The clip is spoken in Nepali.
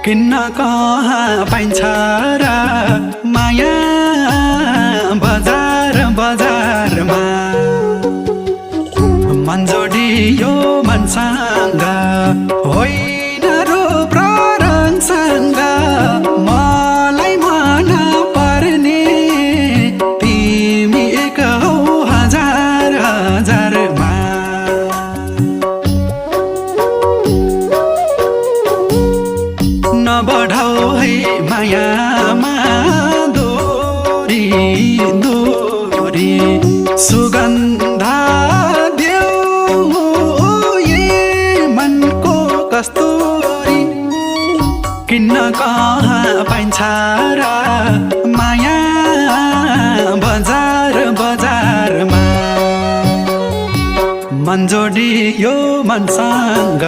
किन्न कहाँ पाइन्छ र माया बजार बजारमा मन जोडियो मनसँग होइन रूप र रङसँग मलाई मन पर्ने तिमी एक हौ हजार हजारमा नबढाऊ है मायामा दोरी दोरी सुगन्ध देऊ ये मनको कस्तुरी किन्न कहाँ पाइन्छ र माया बजार बजारमा मन जोडियो मनसँग